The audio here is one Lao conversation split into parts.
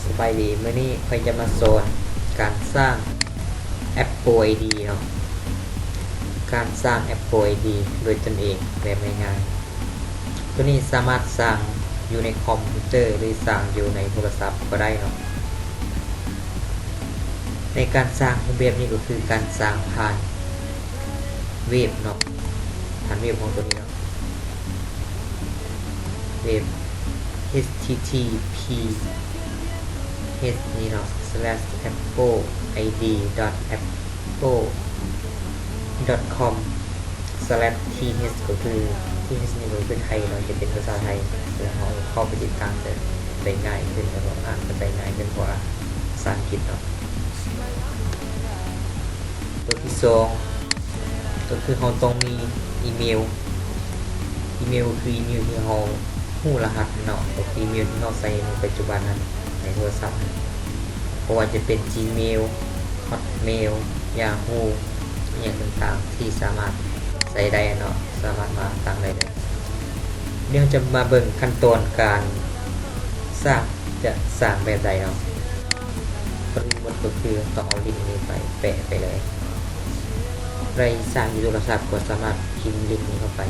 ສະບາຍດີ, ມື້ນີ້ຂ້ອຍຈະມາສອນການສ້າງ Apple ໄອດີ ເນາະ, ການສ້າງ Apple ໄອດີ ດ້ວຍຕົນເອງແບບງ່າຍໆ. ໂຕນີ້ສາມາດສ້າງຢູ່ໃນຄອມພິວເຕີ ຫຼື ສ້າງຢູ່ໃນໂທລະສັບກໍໄດ້ເນາະ. ໃນການສ້າງຮູບແບບນີ້ກໍຄືການສ້າງຜ່ານເວັບເນາະ, ຜ່ານເວັບຂອງໂຕນີ້ເນາະ. ເວັບ https ນີ້ເນາະ slash apple id dot apple dot com slash th ກໍຄື th ນີ້ກໍຄືໄທເນາະ, ຈະເປັນພາສາໄທ ແລ້ວເຮົາເຂົ້າໄປຕິດຕາມໄດ້ ໄດ້ງ່າຍຂຶ້ນ ແລ້ວກໍອ່ານເຂົ້າໃຈງ່າຍຂຶ້ນ ເພາະວ່າພາສາອັງກິດເນາະ. ຕົວທີສອງ ກໍຄືເຮົາຕ້ອງມີອີເມວ. ອີເມວກໍຄືອີເມວທີ່ເຮົາຮູ້ລະຫັດເນາະ, ກໍຄືອີເມວທີ່ເຮົາໃຊ້ໃນປັດຈຸບັນນັ້ນ ໃນໂທລະສັບ, ບໍ່ວ່າຈະເປັນ Gmail, Hotmail, Yahoo ອີ່ຫຍັງຕ່າງໆ ທີ່ສາມາດໃຊ້ໄດ້ເນາະ, ສາມາດມາຕັ້ງໄດ້ເລີຍ. ດຽວເຮົາຈະມາເບິ່ງຂັ້ນຕອນການສ້າງ ຈະສ້າງແບບໃດເນາະ. ກ່ອນອື່ນໝົດກໍຄືຕ້ອງເອົາລິ້ງນີ້ໄປແປະໄປເລີຍ. ໃຜສ້າງຢູ່ໂທລະສັບກໍສາມາດພິມລິ້ງນີ້ເຂົ້າໄປ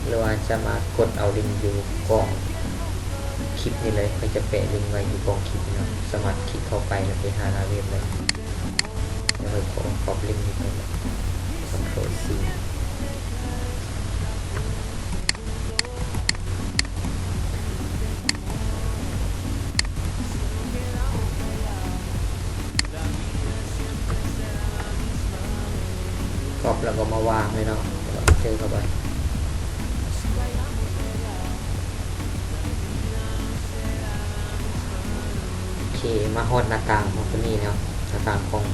ຫຼືວ່າສາມາດກົດເອົາລິ້ງຢູ່ກ້ອງຄລິບນີ້ເລີຍ. ຂ້ອຍຈະແປະລິ້ງໄວ້ຢູ່ກ້ອງຄລິບເນາະ, ສາມາດຄລິກເຂົ້າໄປແລ້ວໄປຫາໜ້າເວັບເລີຍ. ດຽວຂ້ອຍຂໍກັອບລິ້ງນີ້ໄປ Ctrl C. ກ໋ອບແລ້ວກໍມາວາງເລີຍເນາະ, ເຈີເຂົ້າໄປ. ໂອເຄ, ມາຮອດໜ້າຕ່າງຂອງໂຕນີ້ເນາະ, ໜ້າຕ່າງຂອງ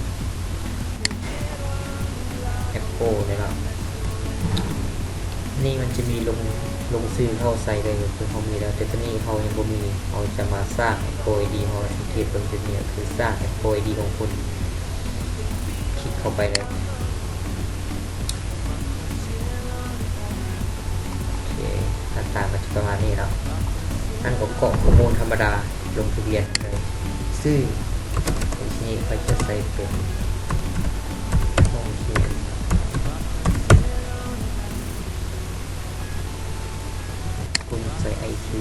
Apple ເລີຍເນາະ. ນີ້ມັນຈະມີລົງ ລົງຊື່ເຮົາໃສ່ໄດ້ ຄືເຮົາມີແລ້ວ, ແຕ່ໂຕນີ້ເຮົາຍັງບໍ່ມີ. ເຮົາຈະມາສ້າງ Apple ID ເຮົາ ສັງເກດເບິ່ງຈຸດນີ້ ກໍຄືສ້າງ Apple ID ຂອງຄຸນ. ຄລິກເຂົ້າໄປເລີຍ. ໂອເຄ, ໜ້າຕາກໍຈະປະມານນີ້ເນາະ. ອັນກໍກອກຂໍ້ມູນທຳມະດາ ລົງທະບຽນເລີຍ. ຊື່ ໂອເຄ, ຂ້ອຍຈະໃສ່ເປັນຫ້ອງຮຽນ ກົນໄກໄອທີ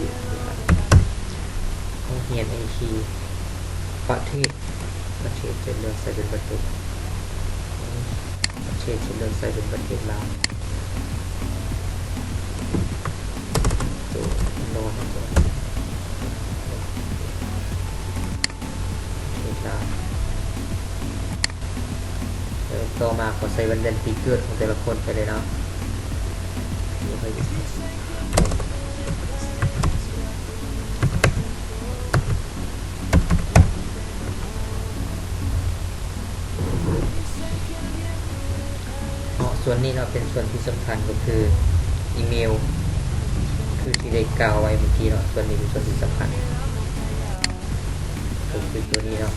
ຫ້ອງຮຽນໄອທີ ປະເທດ ປະເທດ ຈະເລືອກໃສ່ເປັນປະເທດ ປະເທດ ຈະເລືອກໃສ່ເປັນປະເທດລາວ. ໂຕນອນ ປະເທດລາວ. ແລ້ວຕໍ່ມາກໍໃສ່ວັນເດືອນປີເກີດຂອງແຕ່ລະຄົນໄປເລີຍເນາະ. ເນາະ, ສ່ວນນີ້ເນາະ ເປັນສ່ວນທີ່ສຳຄັນ ກໍຄືອີເມວ ຄືທີ່ໄດ້ກ່າວໄວ້ເມື່ອກີ້ເນາະ. ສ່ວນນີ້ເປັນສ່ວນທີ່ສຳຄັນ ກໍຄືຕົວນີ້ເນາະ,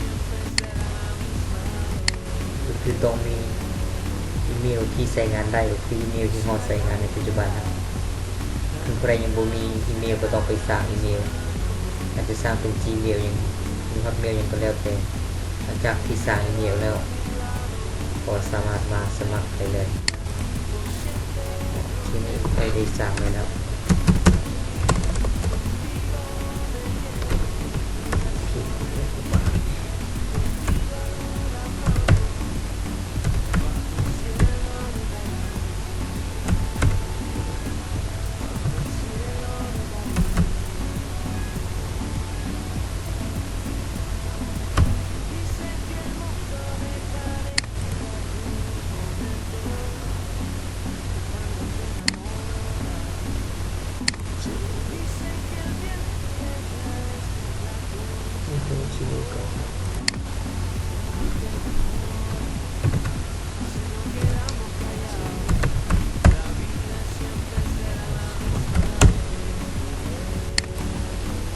ກໍຄືຕ້ອງມີອີເມວທີ່ໃຊ້ງານໄດ້ ກໍຄືອີເມວທີ່ເຮົາໃຊ້ງານໃນປັດຈຸບັນຫັ້ນ. ຄືຜູ້ໃດຍັງບໍ່ມີອີເມວ ກໍຕ້ອງໄປສ້າງອີເມວ, ອາດຈະສ້າງເປັນ Gmail ຫຍັງ ຫຼື Hotmail ຫຍັງກໍແລ້ວແຕ່. ຫຼັງຈາກທີ່ສ້າງອີເມວແລ້ວ ກໍສາມາດມາສະໝັກໄດ້ເລີຍ. ທີນີ້ໄດ້ ໄດ້ສ້າງໄວ້ແລ້ວ.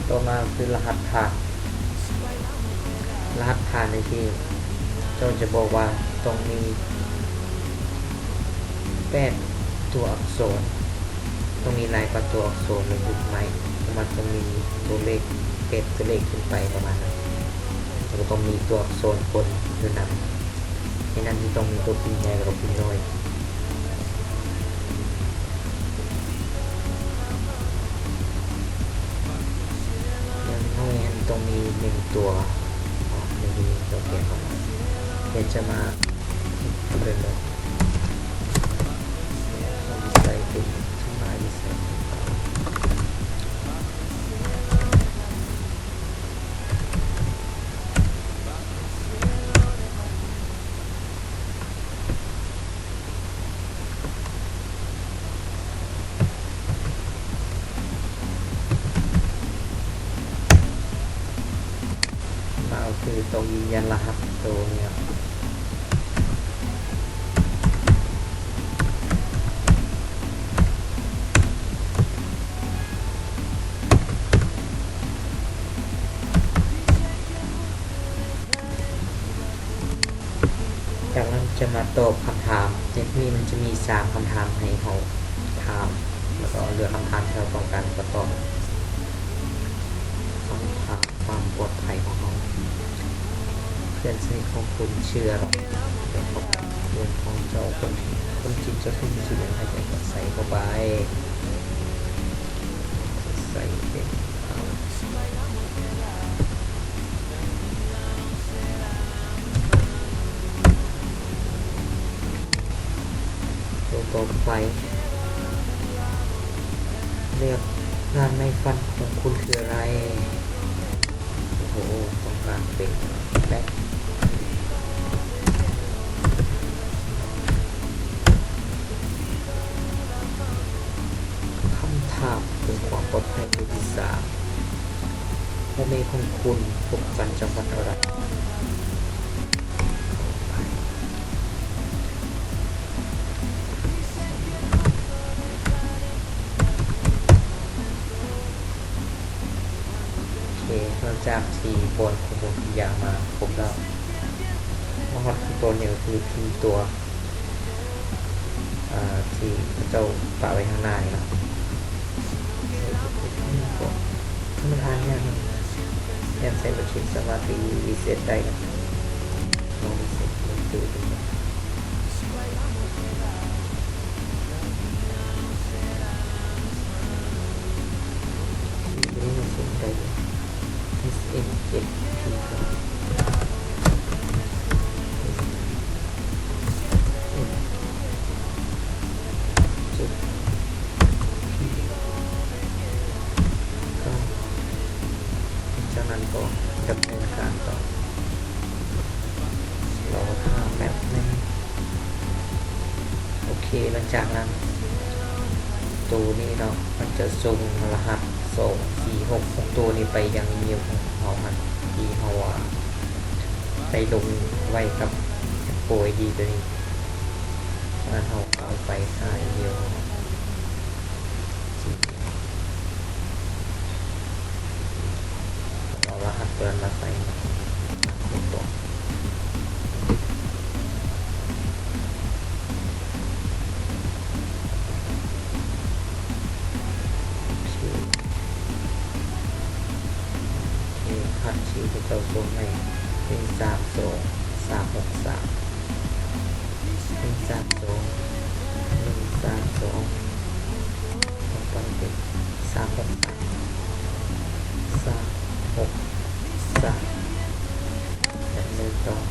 ຕໍ່ມາຄືລະຫັດຜ່ານ. ລະຫັດຜ່ານນີ້ທີ່ເຈົ້າຈະບອກວ່າຕ້ອງມີແປດຕົວອັກສອນ, ຕ້ອງມີຫຼາຍກວ່າຕົວອັກສອນ ຫຼື ບວກໄມ້ ມັ ມັນຕ້ອງມີຕົວເລກ ເກດຕົວເລກຂຶ້ນໄປປະມານນັ້ນ ແລ້ວກໍຕ້ອງມີຕົວອັກສອນປົນຢູ່ນຳ. ໃນນັ້ນຈະຕ້ອງມີຕົວພິມໃຫຍ່ ແລ້ວກໍພິມນ້ອຍ. ຢ່າງໜ້ອຍຫັ້ນຕ້ອງມີໜຶ່ງຕົວເນາະ ໜຶ່ງຕົວແກນເນາະ. ດຽວຈະມາ ເບິ່ງເນາະ ໃສ່ເປັນ ມາ ໂອເຄ ຕ້ອງຢືນຢັນລະຫັດໂຕນີ້ເນາະ. ຈາກນັ້ນຈະມາຕອບຄຳຖາມ. ໃນທີ່ນີ້ມັນຈະມີສາມຄຳຖາມໃຫ້ເຮົາຖາມ ແລ້ວກໍເລືອກຄຳຖາມທີ່ເຮົາຕ້ອງການຈະຕອບ. ຄຳຖາມຄວາມປອດໄພຂອງເຮົາ. ເພື່ອນສະໜິດຂອງຄຸນຊື່ອະໄລ? ເພື່ອນຂອງເຈົ້າ ຄົນ ຄົນທີ່ເຈົ້າສະໜິດທີ່ສຸດ ໃຫ້ເຈົ້າໃສ່ເຂົ້າໄປ. ໃສ່ເປັນ ໂຕຕໍ່ໄປ ເລືອກງານໃນຝັນຂອງຄຸນຄືອະໄລ? ໂອ້ໂຫ ຕ້ອງການເປັນແບັກ. ຄຳຖາມເພື່ອຄວາມປອດໄພເທື່ອທີສາມ. ພໍ່ແມ່ຂອງຄຸນພົບກັນຈັງຫວັດອະໄລ? ໂອເຄ ຫຼັງຈາກທີ່ບ່ອນຂໍ້ມູນທຸກຢ່າງມາຄົບແລ້ວ ມາຮອດຂັ້ນຕອນນີ້ກໍຄືພິມຕົວ ອ່າ ທີ່ເຂົາເຈົ້າປະໄວ້ຂ້າງໜ້ານີ້ເນາະ. ມັນອ່ານຍາກເນາະ ແມ່ນໃຊ້ບັນທຶກສາມາດຣີເຊັດໄດ້ເນາະ. ລອງຣີເຊັດເບິ່ງດູເປັນຫຍັງ. ຈາກນັ້ນກໍດຳເນີນການຕໍ່. ລໍຖ້າແປັບໜຶ່ງ. ໂອເຄ ຫຼັງຈາກນັ້ນ ໂຕນີ້ເນາະ ມັນຈະສົ່ງລະຫັດສອງ ສີ່ ຫົກ ຫົກໂຕນີ້ໄປຍັງອີເມວຂອງເຮົາຫັ້ນ ທີ່ເຮົາ ອ່າ ໄດ້ລົງໄວ້ກັບ Apple ID ໂຕນີ້. ສະນັ້ນເຮົາເອົາໄປຫາອີເມວເຮົາ. ເອົາລະຫັດຕົວນັ້ນມາໃສ່. ໂອເຄ ໂອເຄ ລະຫັດທີ່ເຂົາເຈົ້າສົ່ງໃຫ້ ໜຶ່ງສາມສອງ ສາມຫົກສາມ. ໜຶ່ງສາມສອງ ໜຶ່ງສາມສອງ ຕ້ອງໄປເປັນສາມຫົກສາມ ສາມຫົກສາມ ແບບນີ້ຕໍ່.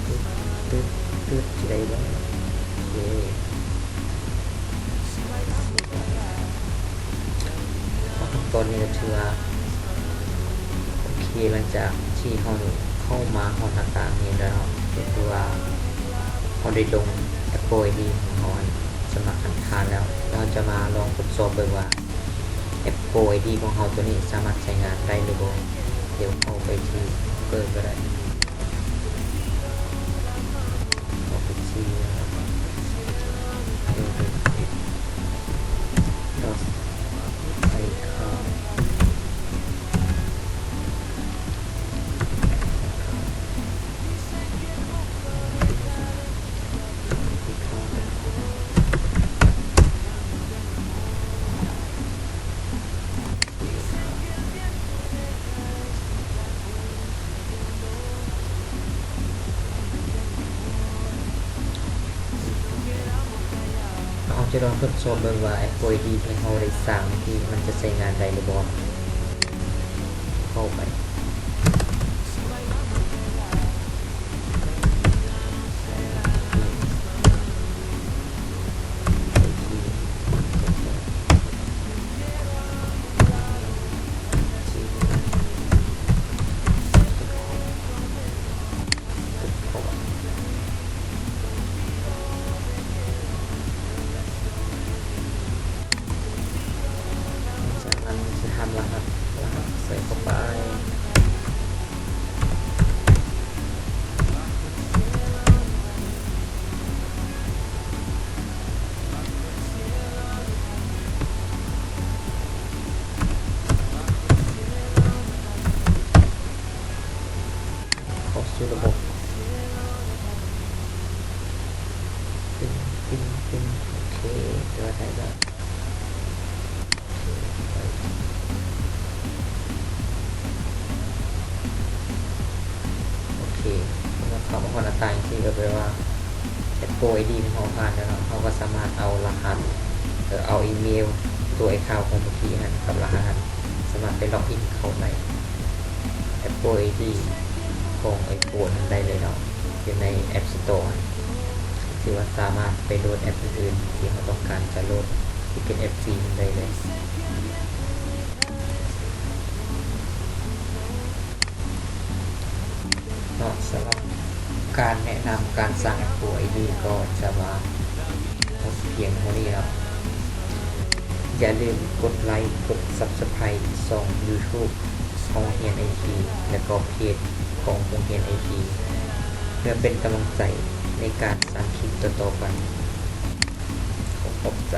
ຕຶບ ຕຶບ ຕຶບ ຊິໄດ້ບໍ່? ໂອເຄ ຂັ້ນຕອນນີ້ກໍຖືວ່າໂອເຄ. ຫຼັງຈາກທີ່ເຮົາເຂົ້າມາຮອດໜ້າຕ່າງນີ້ແລ້ວເນາະ ກໍຄືວ່າເຮົາໄດ້ລົງ Apple ID ຂອງເຮົາ ສະໝັກທານແລ້ວ. ເຮົາຈະມາລອງທົດສອບເບິ່ງວ່າ Apple ID ຂອງເຮົາໂຕນີ້ສາມາດໃຊ້ງານໄດ້ຫຼືບໍ່. ດຽວເຂົ້າໄປທີ່ Google ກໍໄດ້. ເຂົ້າໄປທີ່ Google ດອດ iCloud. ຈະລອງທົດສອບເບິ່ງວ່າ Apple ໄອ ດີ ທີ່ເຮົາໄດ້ສ້າງທີ່ມັນຈະໃຊ້ງານໄດ້ຫຼືບໍ່. ເຂົ້າໄປ. ຈາກນັ້ນຊິຖາມລະຫັດ, ລະຫັດໃສ່ເຂົ້າໄປ. ເຂົ້າສູ່ລະບົບ. ປຶ້ງ ປຶ້ງ ປຶ້ງ. ໂອເຄ ຖືວ່າໄດ້ແລ້ວ. ໂອເຄ ເມື່ອເຂົ້າມາຮອດໜ້າຕ່າງຈັ່ງຊີ້ ກໍແປວ່າ Apple ໄອ ດີ ຂອງເຮົາຜ່ານແລ້ວເນາະ. ເຮົາກໍສາມາດເອົາລະຫັດ ເອີ ເອົາອີເມວ ຕົວໄອຄາວຂອງມື້ກີ້ຫັ້ນກັບລະຫັດຫັ້ນ ສາມາດໄປລັອກອິນເຂົ້າໃນ Apple ໄອ ດີ ຂອງ iPhone ຫັ້ນໄດ້ເລີຍເນາະ. ຢູ່ໃນ App Store ຖືວ່າສາມາດໄປໂຫຼດແອັບອື່ນໆທີ່ເຮົາຕ້ອງການຈະໂຫຼດ ທີ່ເປັນແອັບຟຣີຫັ້ນໄດ້ເລີຍເນາະ. ສຳລັບການແນະນຳການສ້າງ Apple ໄອ ດີ ກໍຈະມາ ພຽງເທົ່ານີ້ເນາະ. ຢ່າລືມກົດໄລ, ກົດ Subscribe ຊ່ອງ YouTube ຫ້ອງຮຽນໄອທີ ແລະ ກໍເພຈຂອງໂຮງຮຽນໄອທີ ເພື່ອເປັນກຳລັງໃຈໃນການສ້າງຄລິບຕໍ່ໆໄປ. ຂໍຂອບໃຈ.